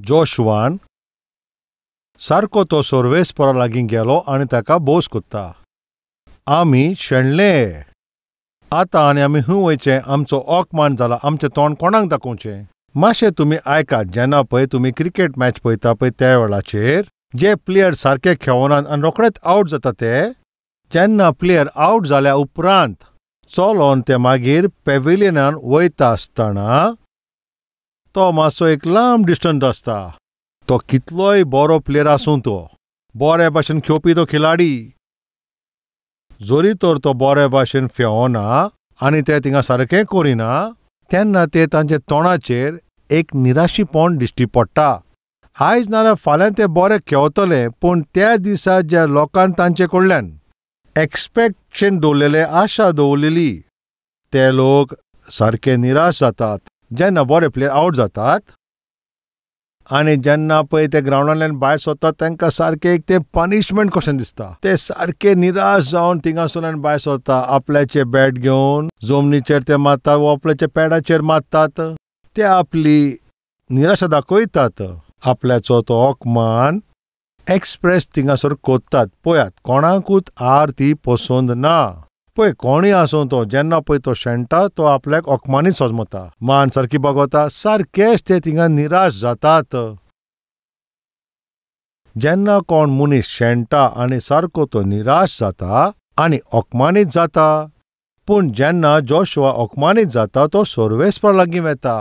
जोशुआन सारको तो सर्वेस्परा लागीं गेलो आनी ताका बोस कोत्ता, आमी शेणले आतां आनी आमी खंय वयचें? आमचो अपमान जाला, आमचें तोंड कोणाक दाखोवचें? मातशें तुमी आयकात, जेन्ना पळय तुमी क्रिकेट मॅच पळयता पळय त्या वेळाचेर जे प्लेयर सारके खेळनात आनी रोखडेच आवट जाता ते, जेन्ना प्लेयर आवट जाल्या उपरांत चलोन ते मागीर पॅव्हिलियनान वयता आसतना तो मातसो एक लांब डिस्टन्स आसता. तो कितलोय बरो प्लेयर आसूं, तो बरे भाशेन खेळपी तो खिलाडी, जरी तर तो बरे भाशेन फेवना आनी ते थिंगा सारकें करिना तेन्ना ते तांच्या तोंडाचेर एक निराशीपण दिश्टी पडटा. आयज नाजाल्यार फाल्यां ते बरे खेळतले, पूण त्या दिसा ज्या लोकान तांचे कडल्यान एक्सपेक्टेशन दवरलेले, आशा दवरलेली, ते लोक सारके निराश जातात जेन्ना बरे प्लेयर आवट जातात. आनी जेन्ना पळय ते ग्रावंडांतल्यान भायर सरतात तांकां सारकें एक तें पनिशमेंट कशें दिसता. ते सारके निराश जावन थिंगासरल्यान भायर सरता, आपल्याचे बॅट घेवन जमनीचेर ते मारतात वो आपल्याच्या पॅडाचेर मारतात. ते आपली निराशा दाखयतात, आपल्याचो तो अपमान एक्सप्रेस थिंगासर कोत्तात. पळयात, कोणाकूच आर ती पसंद ना. पळय कोणूय आसूं, तो जेन्ना पळय तो शेणटा तो आपल्याक अपमानीत समजता, मान सारकी बगवता, सारकेच ते थिंगा निराश जातात. जेन्ना कोण मनीस शेणटा आनी सारको तो निराश जाता आनी अपमानीत जाता. पूण जेन्ना जोशुआ अपमानीत जाता तो सर्वेस्परा लागीं वता.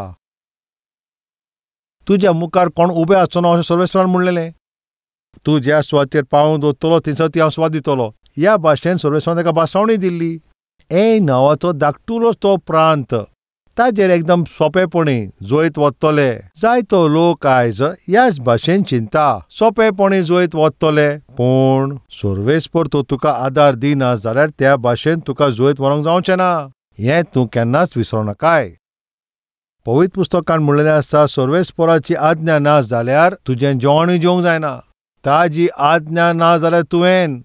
तुज्या मुखार कोण उबे आसचो ना अशें सर्वेस्परान म्हणलेलें. तूं ज्या सुवातेर पावून दवरतलो थंयसर ती हांव सुवात दितलो. ह्या भाशेन सर्वेस्परान ताका भासावणी दिल्ली. ए नांवाचो धाकटुलो तो प्रांत, ताजेर एकदम सोंपेपणी जैत वतले. जायतो लोक आयज ह्याच भाशेन चिंता, सोंपेपणी जैत वतले. पूण सर्वेस्पर तो तुका आदार दिना जाल्यार त्या भाशेन तुका जैत व्हरूंक जावचें ना, हें तूं केन्नाच विसरूं नाकाय. पवित्र पुस्तकान म्हणलेलें आसा, सर्वेस्पराची आज्ञा ना जाल्यार तुजें जेवणूय जेवंक जायना. ताजी आज्ञा ना जाल्यार तुवें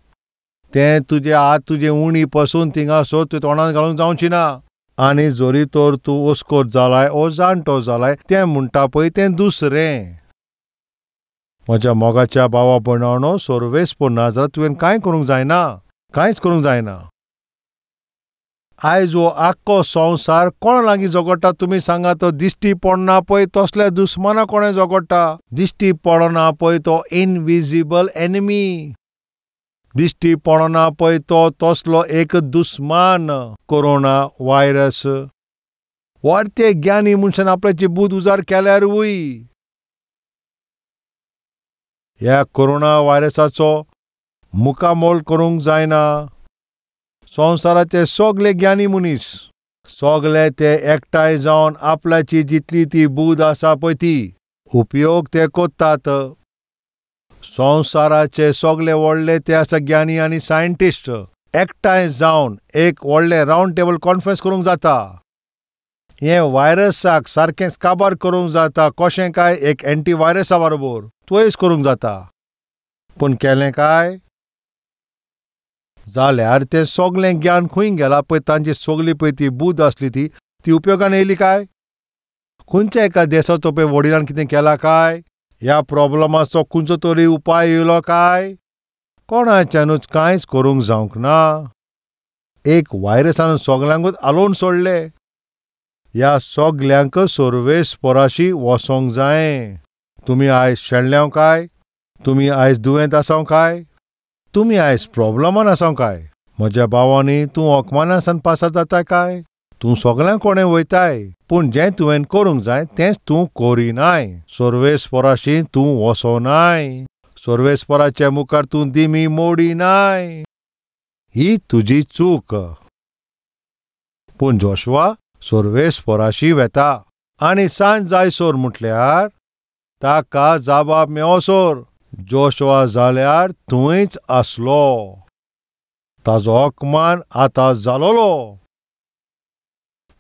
तें तुजे हात तुजे उणी पसून थिंगासर तुवें तोंडान घालूंक जावची ना. आनी जरी तर तूं ओस्कोत जालाय ओ जाणटो जालाय तें म्हणटा पळय तें दुसरें. म्हज्या मोगाच्या भावा भयणांनो, सर्वेस्पर ना जाल्यार तुवें कांय करूंक जायना, कांयच करूंक जायना. आयज हो आख्खो संवसार कोणा लागीं झगडटा तुमी सांगा? तो दिश्टी पडना पळय तसल्या दुस्माना कोणें झगडटा? दिश्टी पडना पळय तो इनविजिबल एनिमी, दिश्टी पडना पळय तो तसलो एक दुस्मान, कोरोना व्हायरस. वाडते ज्ञानी मनशान आपल्याची बुद्द उजार केल्यारूय ह्या कोरोना व्हायरसाचो मुकामोल करूंक जायना. संवसाराचे सगळे ज्ञानी मनीस सगळे ते एकठांय जावन आपल्याची जितली ती बुद्द आसा पळय ती उपयोग ते कोत्तात. संवसाराचे सगळे व्हडले ते आसा ज्ञानी आनी सायंटिस्ट एकठांय जावन एक व्हडलें रावंड टेबल कॉन्फरन्स करूंक जाता. हें व्हायरसाक सारकें काबार करूंक जाता, कशें काय एक एंटी व्हायरसा बरोबर पयस करूंक जाता. पूण केलें काय जाल्यार तें सगळें ज्ञान खंय गेलां पळय, तांची सगळी पळय ती बुद्द आसली ती ती उपयोगान येयली काय? खंयच्या एका देशाचो पळय वडिलान कितें केलां काय? ह्या प्रॉब्लमाचो खंयचो तरी उपाय येयलो काय? कोणाच्यानूच कांयच करूंक जावंक ना. एक व्हायरसान सगल्यांकूच आलोवन सोडले. ह्या सगल्यांक सर्वेस्पराशी वचोंक जायें. तुमी आयज शेणल्याव काय? तुमी आयज दुयेंत आसाव काय? तुमी आयज प्रॉब्लमान आसाव काय? म्हज्या भावांनी, तूं अपमानासान पासार जाता काय? तूं सगल्यांक कोणें वयताय, पूण जें तुवें करूंक जाय तेंच तूं करिनाय. सर्वेस्पराशी तूं वचोनाय, सर्वेस्पराच्या मुखार तूं दिमी मोडिनाय. ही तुजी चूक. पूण जोशुआ सर्वेस्पराशी वेता आनी सांज जायसर म्हटल्यार ताका जबाब मेवसर जोशुआ जाल्यार थंयच आसलो. ताजो अपमान आतां जालोलो.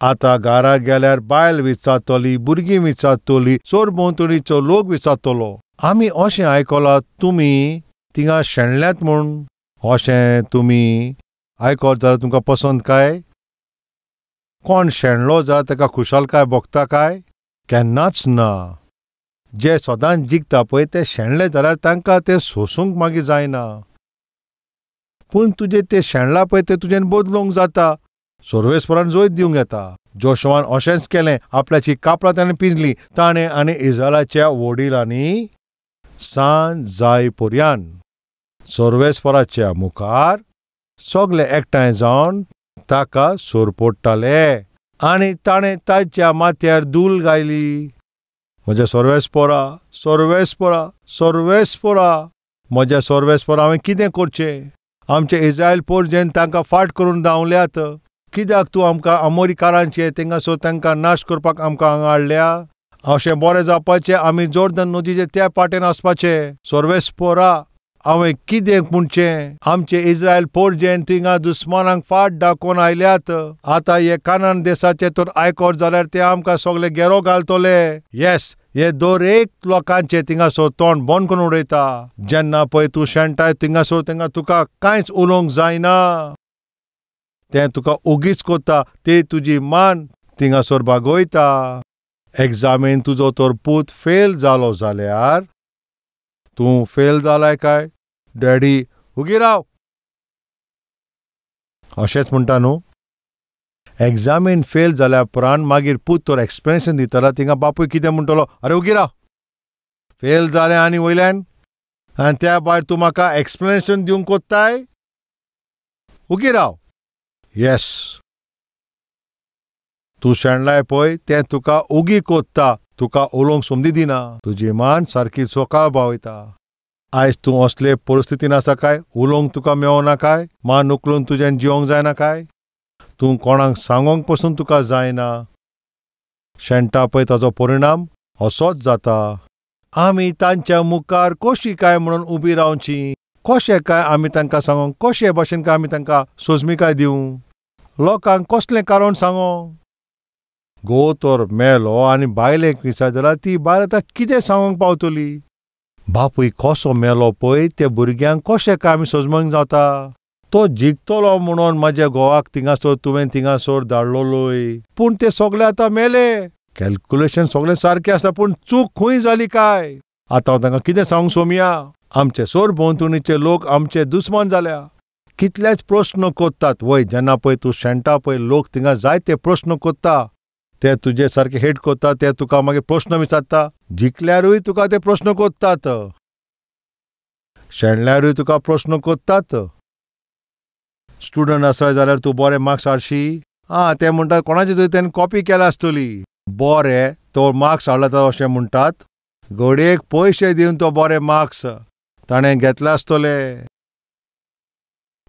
आतां घरा गेल्यार बायल विचारतली, भुरगीं विचारतली, सरभोंवतणीचो लोक विचारतलो, आमी अशें आयकलां तुमी थिंगा शेणल्यात म्हूण. अशें तुमी आयकत जाल्यार तुमकां पसंत काय? कोण शेणलो जाल्यार ताका खुशालकाय भोगता काय? केन्नाच ना. जे सदांच जिखता पळय ते शेणले जाल्यार तांकां तें सोसूंक मागीर जायना. पूण तुजें तें शेणलां पळय तें तुजें बदलूंक जाता. सर्वेस्परान जैत दिवंक येता. जोशुआन अशेंच केलें. आपल्याची कापडां ताणें पिंजलीं. ताणें आनी इस्रायलाच्या वडिलांनी सांज जाय पर्यान सर्वेस्पराच्या मुखार सगळे एकठांय जावन ताका सोरपोडटाले आनी ताणें ताच्या माथ्यार धूल घायली. म्हज्या सर्वेस्परा, सर्वेस्परा, सर्वेस्परा, म्हज्या सर्वेस्परा, हांवें कितें करचें? आमचे इस्रायल पोरजेन तांकां फाट करून धांवल्यात. कित्याक तूं आमकां अमोरिकारांचे थिंगासर तांकां नाश करपाक आमकां हांगा हाडल्या? अशें बरें जावपाचें आमी जोर्दन नदीचे त्या पाटेन वचपाचें. सर्वेस्परा, हांवें कितें म्हणचें? आमचे इस्रायल पोरजेन थिंगा दुस्मानांक फाट दाखोवन आयल्यात. आतां हे कानान देसाचे तर आयकत जाल्यार ते आमकां सगळे घेरो घालतले. येस, हे दर एक लोकांचे थिंगासर तोंड बंद करून उडयता. जेन्ना पळय तूं शेणटाय थिंगासर थिंगा तुका कांयच उलोवंक जायना. तें तुका ओगीच कोत्ता. ते तुजी मान थिंगासर बागोयता. एग्जामीन तुजो तर पूत फेल जालो जाल्यार तूं फेल जालाय काय? डॅडी उगी राव अशेंच म्हणटा न्हू. एग्जामीन फेल जाल्या उपरांत मागीर पूत तर एक्सप्लेनेशन दितलो. थिंगा बापूय कितें म्हणटलो? अरे उगी राव, फेल जालें आनी वयल्यान आनी त्या भायर तूं म्हाका एक्सप्लेनेशन दिवंक कोत्ताय? उगी राव. येस, तूं शेणलाय पळय तें तुका उगी कोत्ता. तुका उलोवंक संदी दिना. तुजी मान सारकी सोकाळ पावयता. आयज तूं असले परिस्थितीन आसा काय? उलोवंक तुका मेवना काय? मान उखलून तुज्यान जिवंक जायना काय? तूं कोणाक सांगोंक पसून तुका जायना. शेणटा पळय ताजो परिणाम असोच जाता. आमी तांच्या मुखार कशी काय म्हणून उबी रावची? कशें काय आमी तांकां सांगोंक? कशे भाशेन काय आमी तांकां सोजमिकाय दिवं? लोकांक कसलें कारण सांगोंक? घोव तर मेलो आनी बायलेक विचार जाल्यार ती बायल आतां कितें सांगूंक पावतली? बापूय कसो मेलो पळय त्या भुरग्यांक कशें काय आमी सोजमूंक जाता? तो जिखतलो म्हणून म्हाज्या घोवाक थिंगासर तुवें थिंगासर धाडलोलोय, पूण ते सगळे आतां मेले. कॅल्क्युलेशन सगळें सारकें आसा, पूण चूक खंय जाली काय? आतां हांव तांकां कितें सांगूंक सोमया? आमचे सरभोंवतणीचे लोक आमचे दुस्मान जाल्या. कितलेच प्रस्न कोत्तात. वय, जेन्ना पळय तूं शेणटा पळय लोक थिंगा जायते प्रस्न कोत्ता. ते तुजे सारके हेट कोत्ता. ते तुका मागीर प्रस्न विचारता. जिखल्यारूय तुका ते प्रस्न कोत्तात, शेणल्यारूय तुका प्रस्न कोत्तात. स्टुडंट आसा जाल्यार तूं बरे मार्क्स हाडशी. आं, ते म्हणटात कोणाची तरी तेणें कॉपी केल्या आसतली. बरें, तो मार्क्स हाडला तर अशें म्हणटात. घडयेक पयशे दिवन तो बरे मार्क्स ताणें घेतले आसतले.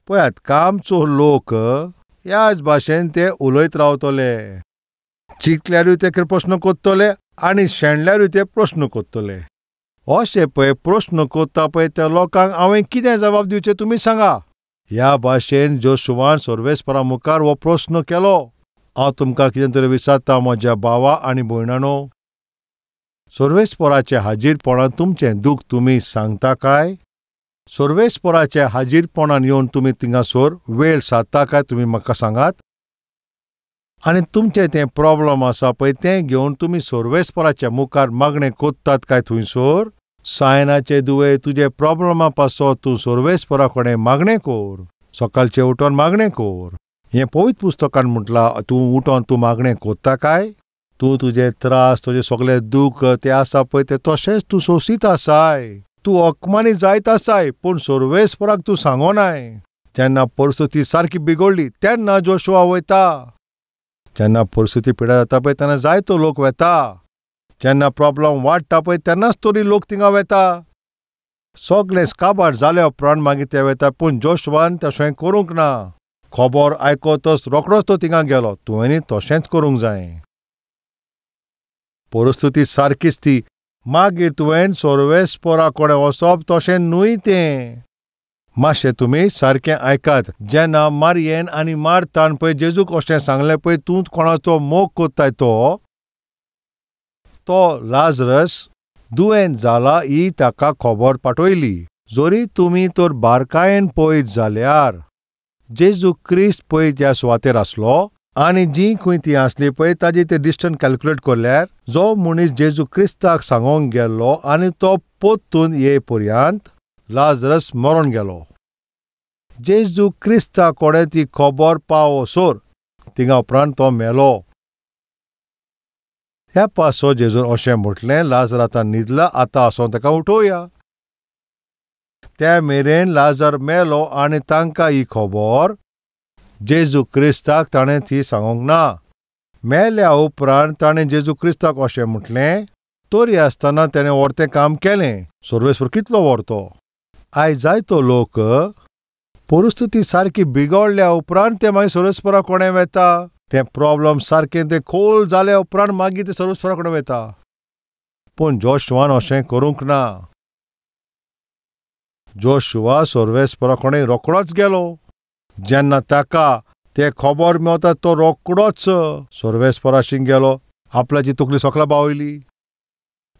पळयात, कामचो लोक ह्याच भाशेन ते उलयत रावतले. जिखल्यारूय ते प्रस्न कोत्तले आनी शेणल्यारूय ते प्रस्न कोत्तले. अशे पळय प्रस्न कोत्ता पळय त्या लोकांक हांवें कितें जबाब दिवचें तुमी सांगा. ह्या भाशेन जोशुआन सर्वेस्परा मुखार हो प्रस्न केलो. हांव तुमकां कितें तरी विचारता म्हज्या भावा आनी भयणानो, सर्वेस्पराच्या हाजीरपणान तुमचें दूख तुमी सांगता काय? सर्वेस्पराच्या हाजीरपणान येवन तुमी थिंगासर वेळ सादता काय? तुमी म्हाका सांगात. आनी तुमचें तें प्रॉब्लम आसा पळय तें घेवन तुमी सर्वेस्पराच्या मुखार मागणें कोत्तात काय थंयसर? सायनाचे दुवे, तुजे प्रॉब्लमा पासत तूं सर्वेस्परा कडेन मागणें कोर. सकाळचें उठोन मागणें कोर. हें पवित्र पुस्तकान म्हटलां, तूं उठोन तूं मागणें कोत्ता काय? तूं तुजे त्रास, तुजें सगळें दूख तें आसा पळय तें तशेंच तूं सोंसीत आसाय. तूं अकमानी जायत आसाय, पूण सर्वेस्पराक तूं सांगोनाय. जेन्ना परिस्थिती सारकी बिगडली तेन्ना जोशुआ वयता. जेन्ना परिस्थिती पिडा जाता पळय तेन्ना जायतो लोक वेता. जेन्ना प्रॉब्लम वाडटा पळय तेन्नाच तरी लोक थिंगा वेता. सगळें काबार जाल्या उपरांत मागीर ते वेता. पूण जोशुआन तशें करूंक ना. खबर आयकतच रोखडोच तो थिंगा गेलो. तुवेंय तशेंच करूंक जाय. परिस्थिती सारकीच ती, मागीर तुवें सर्वेस्परा कडेन वचप तशें न्हय तें. मातशें तुमी सारकें आयकात. जेन्ना मारयेन आनी मार्तान पळय जेजूक अशें सांगलें पळय, तूं कोणाचो मोग कोत्ताय तो तो लाजरस दुयेंत जाला ही ताका खबर पाठयली. जरी तुमी तर बारकायेन पळयत जाल्यार जेजू क्रिस्त पळय त्या सुवातेर आसलो आनी जी खंय ती आसली पळय ताजी ते डिस्टन्स कॅल्क्युलेट केल्यार जो मनीस जेजू क्रिस्ताक सांगोंक गेल्लो आनी तो पोत्तून ये पर्यंत लाजरस मरोन गेलो. जेजू क्रिस्ता कडेन ती खबर पावसर तिंगा उपरांत तो मेलो. ह्या पासो जेजून अशें म्हटलें, लाजर आतां न्हिदला, आतां आसोन ताका उठोवया. त्या मेरेन लाजर मेलो आनी तांकां ही खबर जेजू क्रिस्ताक ताणें ती सांगूंक ना. मेल्या उपरांत ताणें जेजू क्रिस्ताक अशें म्हटलें, तरी आसतना तेणें व्हरतें काम केलें. सर्वेस्पर कितलो व्हरतो. आयज जायतो लोक परिस्थिती सारकी बिगडल्या उपरांत ते मागीर सर्वेस्परा कडेन वेता. तें प्रॉब्लम सारकें तें खोल जाल्या उपरांत मागीर ते सर्वेस्परा कडेन वेता. पूण जोशुआन अशें करूंक ना. जोशुआ सर्वेस्परा कडेन रोखडोच गेलो. जेन्ना ताका ते खबर मेवता तो रोखडोच सर्वेस्पराशी गेलो. आपल्याची तकली सोकला बावयली,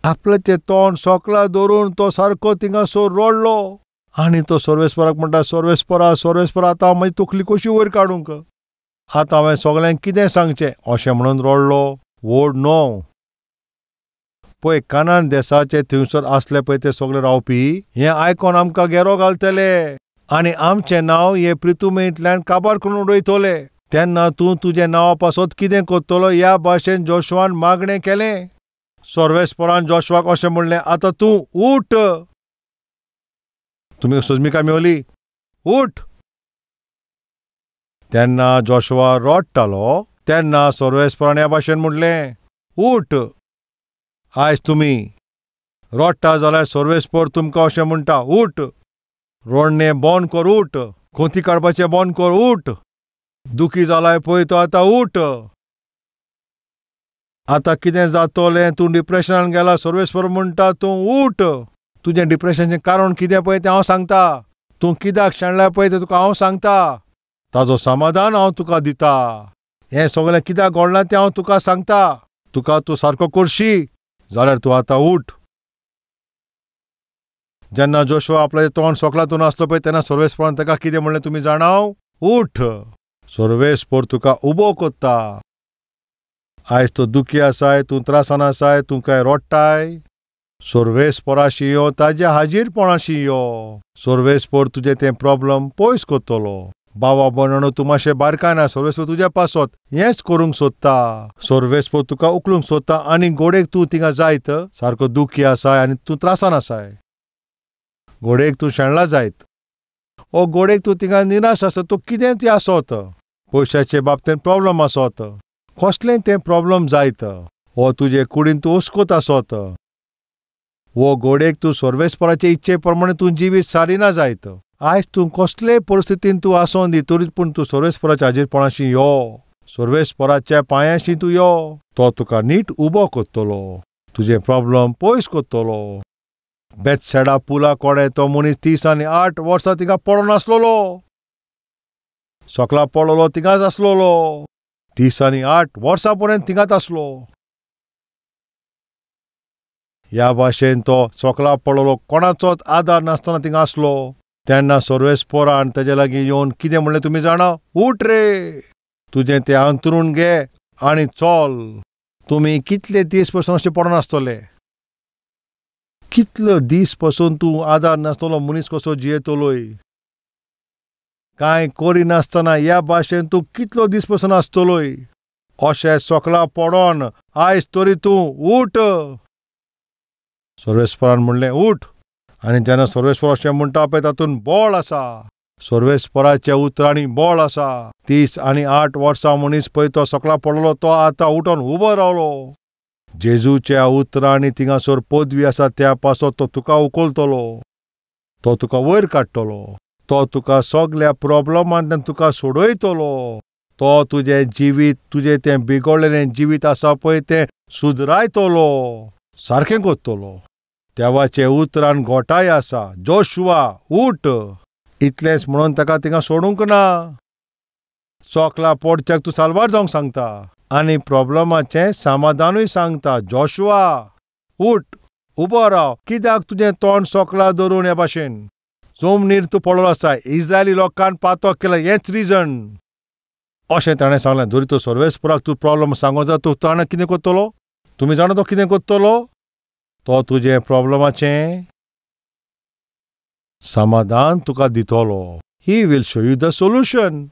आपल्याचें तोंड सोकला धरून तो सारको थिंगासर रडलो आनी तो सर्वेस्पराक म्हणटा, सर्वेस्परा सर्वेस्परा, आतां हांव म्हजी तकली कशी वयर काडूंक, आतां हांवें सगळ्यांक कितें सांगचें, अशें म्हणून रडलो. व्हड न्हू पळय कानान देसाचे थंयसर आसले पळय ते सगळे रावपी हें आयकोन आमकां घेरो घालतले आनी आमचें नांव हे प्रितुमेंतल्यान काबार करून उडयतले. तेन्ना तूं तुजें नांवा पासत कितें करतलो ह्या भाशेन जोशुआन मागणें केलें. सर्वेस्परान जोशुआक अशें म्हणलें, आतां तूं उठ. तुमी सोजमिका मेवली, उठ. तेन्ना जोशुआ रडटालो. तेन्ना सर्वेस्परान ह्या भाशेन म्हणलें, उठ. आयज तुमी रडटा जाल्यार सर्वेस्पर तुमकां अशें म्हणटा, उठ. रडणें बंद कर, उठ. कोंती काडपाचें बंद कर, उठ. दुखी जालाय पळय तो आतां उठ. आतां कितें जातलें, तूं डिप्रेशनान गेला, सर्वेस्पर म्हणटा तूं उठ. तुजें डिप्रेशनाचें कारण कितें पळय तें हांव सांगता. तूं कित्याक शेणलाय पळय तें तुका हांव सांगता. ताजो समाधान हांव तुका दिता. हें सगळें कित्याक घडलां तें हांव तुका सांगता. तुका तूं सारको करशी जाल्यार तूं आतां उठ. जेन्ना जोशुआ आपल्याचें तोंड सोकला तूं नासलो पळय तेन्ना सर्वेस्परान ताका कितें म्हणलें तुमी जाणाव, उठ. सर्वेस्पर तुका उबो कोत्ता. आयज तूं दुखी आसाय, तूं त्रासान आसाय, तूं कांय रडटाय, सर्वेस्पराशी यो, ताज्या हाजीरपणाशी यो. सर्वेस्पर तुजें तें प्रॉब्लम पयस करतलो. बाबा भयणानो, तूं मातशें बारकाय ना, सर्वेस्पर तुज्या पासत हेंच करूंक सोदता. सर्वेस्पर तुका उखलूंक सोदता आनी गोडेक तूं थिंगा जायत सारको दुखी आसाय आनी तूं त्रासान आसाय, गोडेक तूं शेणला जायत, ओ गोडेक तूं थिंगा निराश आसत, तूं कितें ती आसत, पयशाचे बाबतीन प्रॉब्लम आसत, कसलें तें प्रॉब्लम जायत, वो तुजे कुडीन तूं उसकोत आसत, वो गोडेक तूं सर्वेस्पराचे इच्छे प्रमाणे तूं जिवीत सारिना जायत. आयज तूं कसलेय परिस्थितीन तूं आसोन दी तरी पूण तूं सर्वेस्पराच्या हाजीरपणाशी यो, सर्वेस्पराच्या पांयांशी तूं यो. तो तुका नीट उबो करतलो, तुजें प्रॉब्लम पयस करतलो. बेतसेडा पुला कडेन तो मनीस 38 वर्सां थिंगा पडोन आसलेलो, सकला पडलेलो थिंगाच आसलेलो, 38 वर्सां पर्यंत थिंगाच आसलो. ह्या भाशेन तो सकला पडलेलो, कोणाचोच आदार नासतना थिंगा आसलो. तेन्ना सर्वेस्परान तेजे लागीं येवन कितें म्हणलें तुमी जाणा, उठ रे, तुजें तें अंतरूण घे आनी चल. तुमी कितले दीस पसून अशें पडोन आसतले, कितलो दीस पसून तूं आदार नासतलो मनीस कसो जियेतलोय, कांय करिनासतना ह्या भाशेन तूं कितलो दीस पसून आसतलोय. अशें सकला पडोन आयज तरी तूं उठ. सर्वेस्परान म्हणलें, उठ. आनी जेन्ना सर्वेस्पर अशें म्हणटा पळय तातूंत बळ आसा, सर्वेस्पराच्या उतरांनी बळ आसा. 38 वर्सां मनीस पळय तो सकला पडलो, तो आतां उठोन उबो रावलो. जेजूच्या उतरांनी थिंगासर पदवी आसा त्या पासत तो तुका उखलतलो, तो तुका वयर काडटलो, तो तुका सगल्या प्रॉब्लमांतल्यान तुका सोडयतलो. तो तुजें जिवीत, तुजें तें बिगडलेलें जिवीत आसा पळय तें सुदरायतलो, सारकें करतलो. देवाचे उतरान घोटाय आसा, जोशुआ उठ. इतलेंच म्हणून ताका थिंगा सोडूंक ना. चोकला पडच्याक तूं साल्वार जावंक सांगता आनी प्रॉब्लमाचें समाधानूय सांगता. जोशुआ उठ, उबो राव, कित्याक तुजें तोंड सोकला धरून ह्या भाशेन जमनीर तूं पडलो आसा. इस्रायली लोकान पातक केलां हेंच रिजन. अशें ताणें सांगलें. जरी तो सर्वेस्पराक तूं प्रॉब्लम सांगो जाय, तूं ताणें कितें करतलो? तुमी जाणा तो कितें करतलो? तो तुजें प्रॉब्लमाचें समाधान तुका दितलो. He will show you the solution.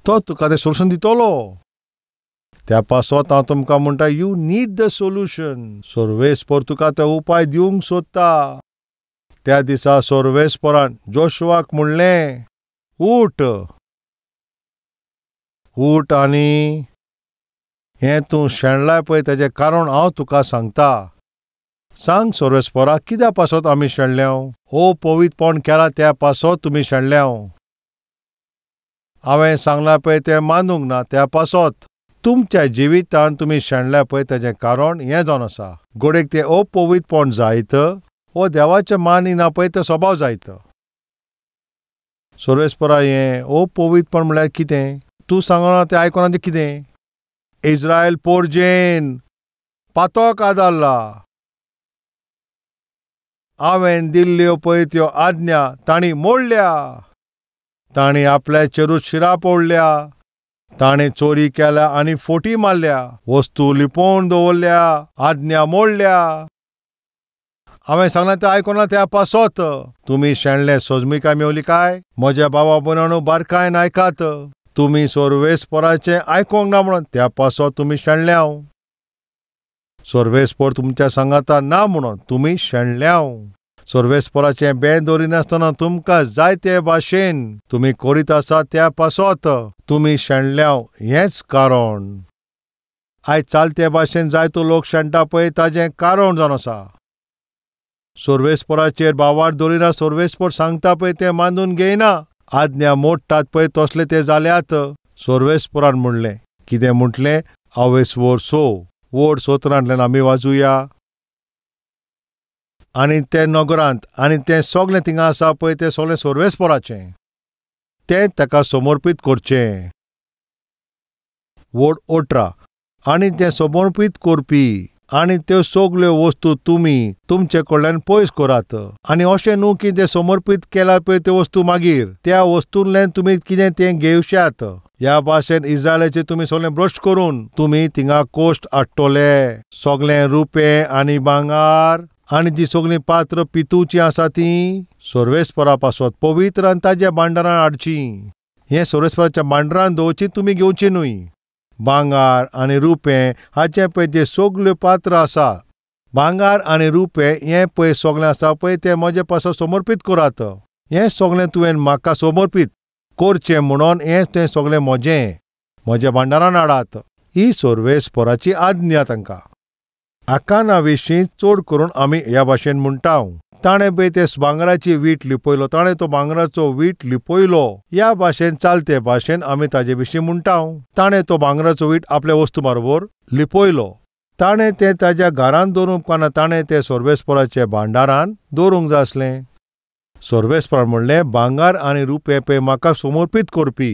तो तुका तें सोल्युशन दितलो. त्या पासत हांव तुमकां म्हणटा, you need the solution. सर्वेस्पर तुका तो उपाय दिवंक सोदता. त्या दिसा सर्वेस्परान जोशुआक म्हणलें, उठ उठ आनी हें तूं शेणलाय पळय ताजें कारण हांव तुका सांगता. सांग सर्वेस्पराक कित्या पासत आमी शेणल्या? ओ पवित्रपण केलां त्या पासत तुमी शेणल्या. हांवें सांगलां पळय तें मानूंक ना त्या पासत तुमच्या जिवितान तुमी शेणल्या पळय ताजें कारण हें जावन आसा. गोडेक तें अपवित्रपण जायत वो देवाचें मानी ना पळय तें स्वभाव जायत. सर्वेस्परा हें अपवित्रपण म्हणल्यार कितें? तूं सांगना तें आयकना तें कितें? इस्रायल पोरजेन पातक आदारला. हांवें दिल्ल्यो पळय त्यो आज्ञा तांणी मोडल्या. तांणी आपल्याचेरूच शिराप ओडल्या. ताणें चोरी केल्या आनी फोटी मारल्या. वस्तू लिपोवन दवरल्या. आज्ञा मोडल्या. हांवें सांगलां तें आयकना त्या पासत तुमी शेणले. सोजमिकाय मेवली काय? म्हज्या बाबा भयणांनो बारकायन आयकात. तुमी सर्वेस्पराचें आयकोंक ना म्हणून त्या पासत तुमी शेणल्या. सर्वेस्पर तुमच्या सांगाता ना म्हणून तुमी शेणल्या. सर्वेस्पराचें बें दवरिनासतना तुमकां जायते भाशेन तुमी करीत आसा त्या पासत तुमी शेणल्या. हेंच कारण आयज चालते भाशेन जायतो लोक शेणटा पळय ताजें कारण जावन आसा. सर्वेस्पराचेर भावार दवरिना. सर्वेस्पर सांगता पळय तें मानून घेयना. आज्ञा मोडटात पळय तसले ते जाल्यात. सर्वेस्परान म्हणलें, कितें म्हटलें? हांवें वोर सो वोड सोत्रांतल्यान आमी वाजुया. आनी तें नगरांत आनी तें सगळें थिंगा आसा पळय तें सगळें सर्वेस्पराचें, तें ताका समर्पीत करचें. वोड 18 आनी तें समर्पीत करपी आनी त्यो सगल्यो वस्तू तुमी तुमचे कडल्यान पयस करात. आनी अशें न्हू की तें समर्पीत केल्या पळय त्यो वस्तू मागीर त्या वस्तूंतल्यान तुमी कितें तें घेवशात. ह्या भाशेन इस्रायलाचें तुमी सगळें भ्रश्ट करून तुमी थिंगा कोश्ट हाडटले. सगळें रुपें आनी भांगर आनी जी सगळीं पात्र पितूचीं आसा तीं सर्वेस्परा पासत पवित्र आनी ताज्या भांडारान हाडचीं. हें सर्वेस्पराच्या भांडारान दवरचीं, तुमी घेवचीं न्हय. भांगर आनी रुपें हाचें पळय तें सगल्यो पात्र आसा. भांगर आनी रुपें हें पळय सगळें आसा पळय तें म्हजे पासत समर्पीत करात. हें सगळें तुवें म्हाका समर्पीत करचें म्हणून हें तें सगळें म्हजें म्हज्या भांडारान हाडात. ही सर्वेस्पराची आज्ञा तांकां. आकाना विशीं चड करून आमी ह्या भाशेन म्हणटा, ताणें पळय ते भांगराची वीट लिपयलो, ताणें तो भांगराचो वीट लिपयलो. ह्या भाशेन चालते भाशेन आमी ताजे विशीं म्हणटा, ताणें तो भांगराचो वीट आपल्या वस्तू बरोबर लिपयलो. ताणें तें ताज्या घरान दवरूंक पाना, ताणें तें सर्वेस्पराच्या भांडारान दवरूंक जाय आसलें. सर्वेस्परान म्हणलें, भांगर आनी रुपें पळय म्हाका समर्पीत करपी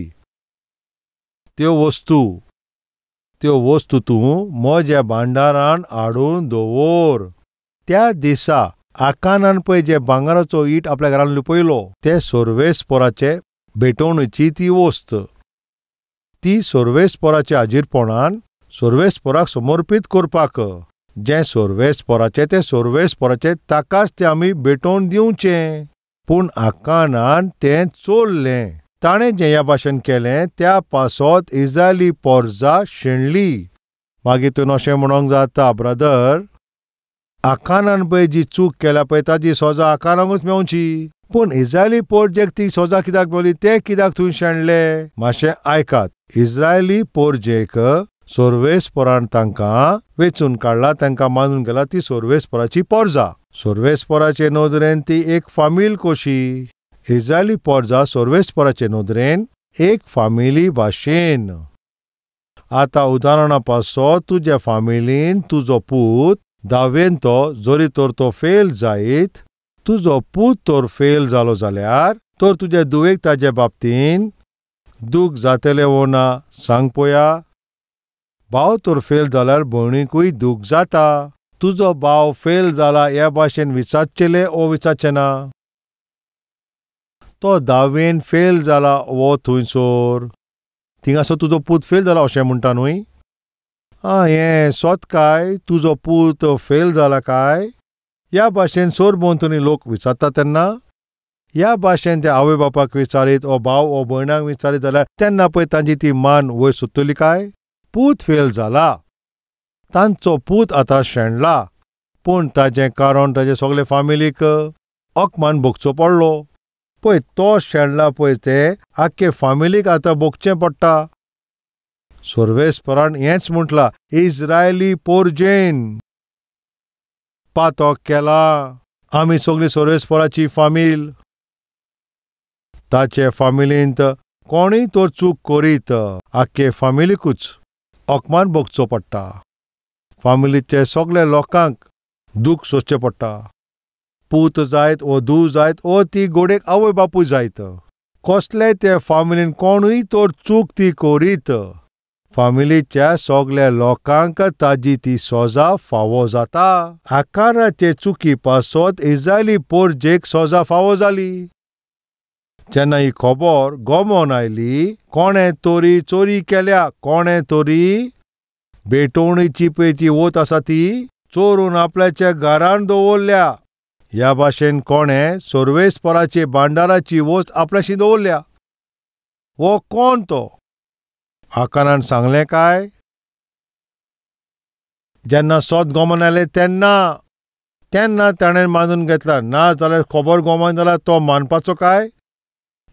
त्यो वस्तू, त्यो वस्तू तूं म्हज्या भांडारान हाडून दवर. त्या दिसा आकानान पळय जे भांगराचो it आपल्या घरान लिपयलो ते सर्वेस्पराचे भेटवणेची ती वस्त, ती सर्वेस्पराच्या हाजीरपणान सर्वेस्पराक समर्पीत करपाक. जें सर्वेस्पराचें तें सर्वेस्पराचें, ताकाच तें आमी भेटोवन दिवचें. पूण आकानान तें चोरलें. ताणें जें ह्या भाशेन केलें त्या पासत इस्रायली पोरजा शेणली. मागीर तुवें अशें म्हणोंक जाता, ब्रदर, आकानान पळय जी चूक केल्या पळय ताजी सोजा आकानाकूच मेवची. पूण इस्रायली पोरजेक ती सोजा कित्याक मेवली, ते कित्याक थंय शेणले? मातशें आयकात. इस्रायली पोरजेक सर्वेस्परान तांकां वेंचून काडला, तांकां मानून गेला ती सर्वेस्पराची पोरजा. सर्वेस्पराचे नदरेन ती एक फामील कशी. इस्रायली पोरजा सर्वेस्पराचे नदरेन एक फामिली भाशेन. आतां उदाहरणा पासत तुज्या फामिलीन तुजो पूत धावेन तो जरी तर तो फेल जायत, तुजो पूत तर फेल जालो जाल्यार तर तुज्या धुवेक ताजे बाबतीन दूख जातलें वो ना सांग पळया. भाव तर फेल जाल्यार भयणीकूय दूख जाता. तुजो भाव फेल जाला ह्या भाशेन विचारचेलें ओ विचारचें ना? तो धावेन फेल जाला वो थंयसर थिंगासर तुजो पूत फेल जाला अशें म्हणटा न्हय? आं, हें सोत काय तुजो पूत फेल जाला काय? ह्या भाशेन सरभोंवतणी लोक विचारता तेन्ना ह्या भाशेन ते आवय बापाक विचारीत ओ भाव ओ भयणाक विचारीत जाल्यार तेन्ना पळय तांची ती मान वयर सोदतली काय? पूत फेल जाला, तांचो पूत आतां शेणला, पूण ताजें कारण ताजे सगळे फामिलीक अकमान भोगचो पडलो. पळय तो शेणला पळय ते आख्खे फामिलीक आतां भोगचें पडटा. सर्वेस्परान हेंच म्हटलां, इस्रायली पोरजेन पातक केला, आमी सगळी सर्वेस्पराची फामील. ताचे फामिलींत कोणूय तो चूक करीत आख्खे फामिलीकूच अकमान भोगचो पडटा. फामिलीचे सगळे लोकांक दूख सोंसचें पडटा. पूत जायत वो धूव जायत वो ती गोडेक आवय बापूय जायत, कसले ते फामिलीन कोणूय तर चूक ती करीत फामिलीच्या सगल्या लोकांक ताजी ती सोजा फावो जाता. आकाराचे चुकी पासत इस्रायली पोरजेक सोजा फावो जाली. जेन्ना ही खबर गोमोन आयली, कोणें तरी चोरी केल्या, कोणें तरी भेटवणीची पळय ती वत आसा ती चोरून आपल्याच्या घरान दवरल्या. ह्या भाशेन कोणें सर्वेस्पराचे भांडाराची वस्त आपल्याशी दवरल्या. वो कोण तो? आकारान सांगलें काय? जेन्ना सोद गोमोन आयलें तेन्ना तेन्ना ताणें मानून घेतला, ना जाल्यार खबर गोमोन जाल्यार तो मानपाचो काय?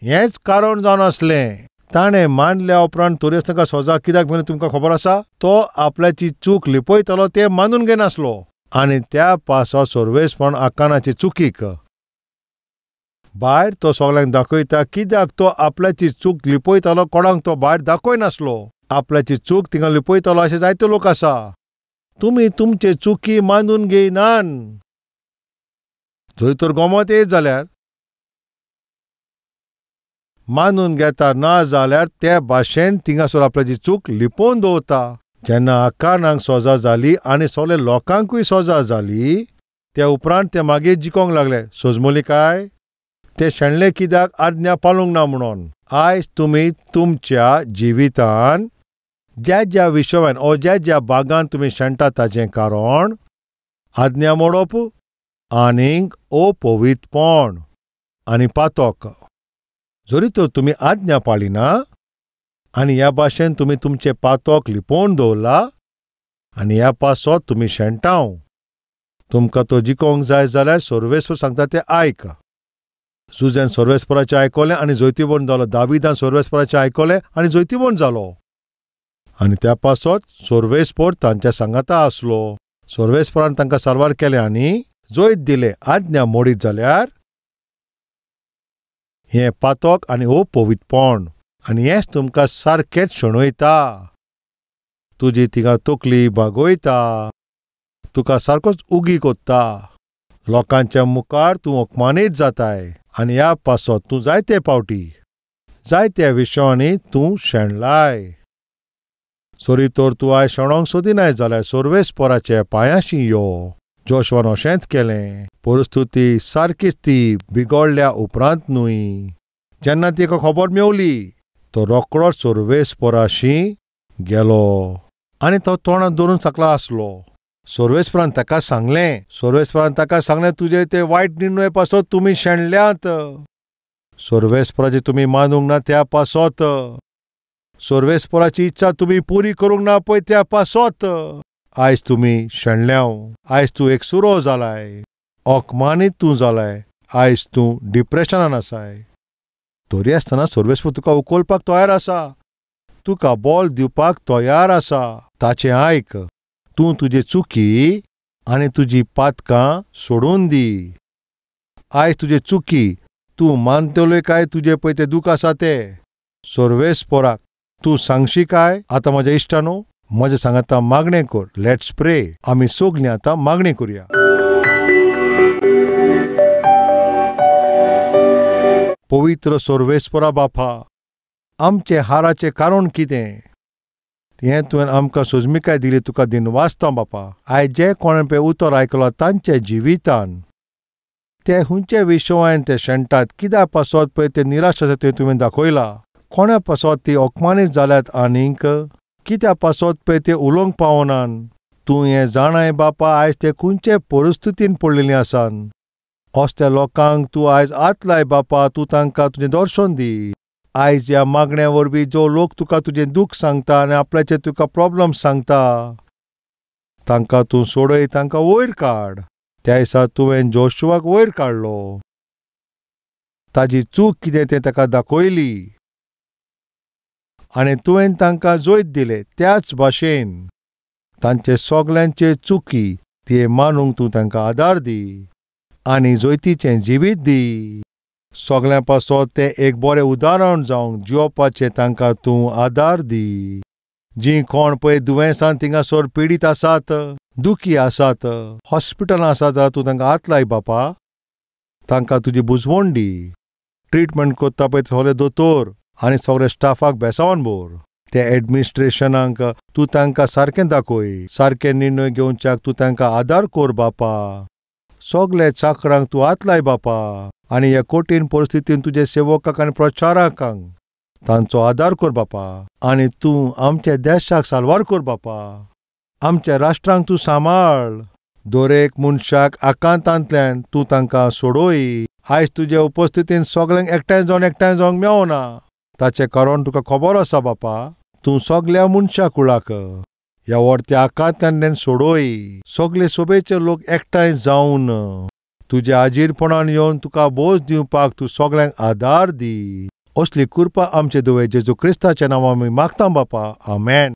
हेंच कारण जावन आसलें. ताणें मानल्या उपरांत तरी आसतना सोजा कित्याक म्हणून तुमकां खबर आसा? तो आपल्याची चूक लिपयतालो तें मानून घेनासलो आनी त्या पासत सर्वेस्परान आकानाची चुकीक भायर तो सगल्यांक दाखयता. कित्याक तो आपल्याची चूक लिपयतालो, कोणाक तो भायर दाखयनासलो. आपल्याची चूक थिंगा लिपयतालो अशे जायते लोक आसा. तुमी तुमचे चुकी मानून घेयनान. जरी तर गोमत येत जाल्यार मानून घेता, ना जाल्यार ते भाशेन थिंगासर आपल्याची चूक लिपोवन दवरता. जेन्ना आकानाक सोजा जाली आनी सगळे लोकांकूय सोजा जाली, त्या उपरांत ते मागीर जिकोंक लागले. सोजमोली काय? ते शेणले कित्याक? आज्ञा पाळूंक ना म्हणून. आयज तुमी तुमच्या जिवितान ज्या ज्या विशयान ओ ज्या ज्या भागान तुमी शेणटा ताजें कारण आज्ञा मोडप आनीक अपवित्रपण आनी पातक. जरी तर तुमी आज्ञा पाळिना आनी ह्या भाशेन तुमी तुमचें पातक लिपोवन दवरला आनी ह्या पासत तुमी शेणटाव. तुमकां तो जिकोंक जाय जाल्यार सर्वेस्पर सांगता तें आयक. जुझ्यान सर्वेस्पराचें आयकलें आनी जैतिवंत जालो. दाविदान सर्वेस्पराचें आयकलें आनी जैतिवंत जालो. आनी त्या पासत सर्वेस्पर तांच्या सांगाता आसलो. सर्वेस्परान तांकां सारवार केलें आनी जैत दिलें. आज्ञा मोडीत जाल्यार हें पातक आनी अपवित्रपण आनी हेंच तुमकां सारकेंच शेणयता. तुजी थिंगा तकली बागयता, तुका सारकोच उगी कोत्ता, लोकांच्या मुखार तूं अपमानीत जाताय आनी ह्या पासत तूं जायते पावटी जायत्या विशयांनी तूं शेणलाय. सरी तर तूं आयज शेणोंक सोदिनाय जाल्यार सर्वेस्पराचे पांयाशी यो. जोशवान अशेंच केलें. परिस्थिती सारकीच ती बिगडल्या उपरांत न्हय, जेन्ना तिका खबर मेवली तो रोकडोच सर्वेस्पराशी गेलो आनी तो तोंडाक धरून सकला आसलो. सर्वेस्परान ताका सांगलें, सर्वेस्परान ताका सांगलें, तुजे ते वायट निर्णय पासत तुमी शेणल्यात. सर्वेस्पराची तुमी मानूंक ना त्या पासत, सर्वेस्पराची इच्छा तुमी पुरी करूंक ना पळय त्या पासत आयज तुमी शेणल्याव. आयज तूं एक सुरो जालाय, अपमानीत तूं जालाय, आयज तूं डिप्रेशनान आसाय. तरी आसतना सर्वेस्पर तुका उखलपाक तयार आसा, तुका बॉल दिवपाक तयार आसा. ताचें आयक. तूं तुजी चुकी आनी तुजी पातकां सोडून दी. आयज तुजे चुकी तूं मानतलोय काय तुजे पळय ते दूख आसा ते सर्वेस्पराक तूं सांगशी काय? आतां म्हज्या इश्टानो, म्हज्या सांगाता मागणें कर. Let's pray. आमी सगलीं आतां मागणें करुया. पवित्र सर्वेस्परा बापा, आमचे हाराचें कारण कितें हें तुवें आमकां सोजमिकाय दिली, तुका दिनवासता बापा. आयज जे कोणें पळय उतर आयकलां तांच्या जिवितान ते हुंचे विशयान ते शेणटात, कित्या पासत पळय ते निराश आसा तें तुवें दाखयलां. कोणा पासत ती अपमानीत जाल्यात आनीक कित्या पासत पळय ते उलोवंक पावनान. तूं हें जाणाय बापा, आयज ते खंयचे परिस्थितीन पडलेलीं आसात. असल्या लोकांक तूं आयज हात लाय बापा, तूं तांकां तुजें दर्शन दी. आयज ह्या मागण्या वरवीं जो लोक तुका तुजें दूख सांगता आनी आपल्याचे तुका प्रॉब्लम सांगता, तांकां तूं सोडय, तांकां वयर काड. त्या दिसा तुवें जोशुआक वयर काडलो, ताजी चूक कितें तें ताका दाखयली आनी तुवें तांकां जैत दिलें. त्याच भाशेन तांचे सगल्यांचे चुकी ते मानूंक तूं तांकां आदार दी आनी जैतीचें जिवीत दी. सगल्यां पासत तें एक बरें उदाहरण जावंक जिवपाचें तांकां तूं आदार दी. जीं कोण पळय दुयेंसान थिंगासर पिडीत आसात, दुखी आसात, हॉस्पिटलां आसात, तूं तांकां हात लाय बापा, तांकां तुजी बुजवण दी. ट्रिटमेंट करता पळय सगळे दोतोर आनी सगळे स्टाफाक बेसावन भर. त्या एडमिनिस्ट्रेशनाक तूं तांकां सारकें दाखय, सारके निर्णय घेवच्याक तूं तांकां आदार कर बापा. सगळे चाकरांक तूं हात लाय बापा आनी ह्या कठीण परिस्थितीन तुजे सेवकांक आनी प्रचारकांक तांचो आदार कर बापा. आनी तूं आमच्या देशाक साल्वार कर बापा, आमच्या राष्ट्रांक तूं सांबाळ. दरेक मनशाक आकांतांतल्यान तूं तांकां सोडय. आयज तुजे उपस्थितीन सगल्यांक एकठांय जावन मेवना, ताचें कारण तुका खबर आसा बापा. तूं सगल्या मनशाक कुळाक ह्या व्हडत्या आकांतांतल्यान सोडय. सगले सोबेचे लोक एकठांय जावन तुज्या आजीरपणान येवन तुका बोस दिवपाक तूं सगल्यांक आदार दी. असली कृपा आमचे दुवे जेजू क्रिस्ताच्या नांवान आमी मागता बापा, आमेन.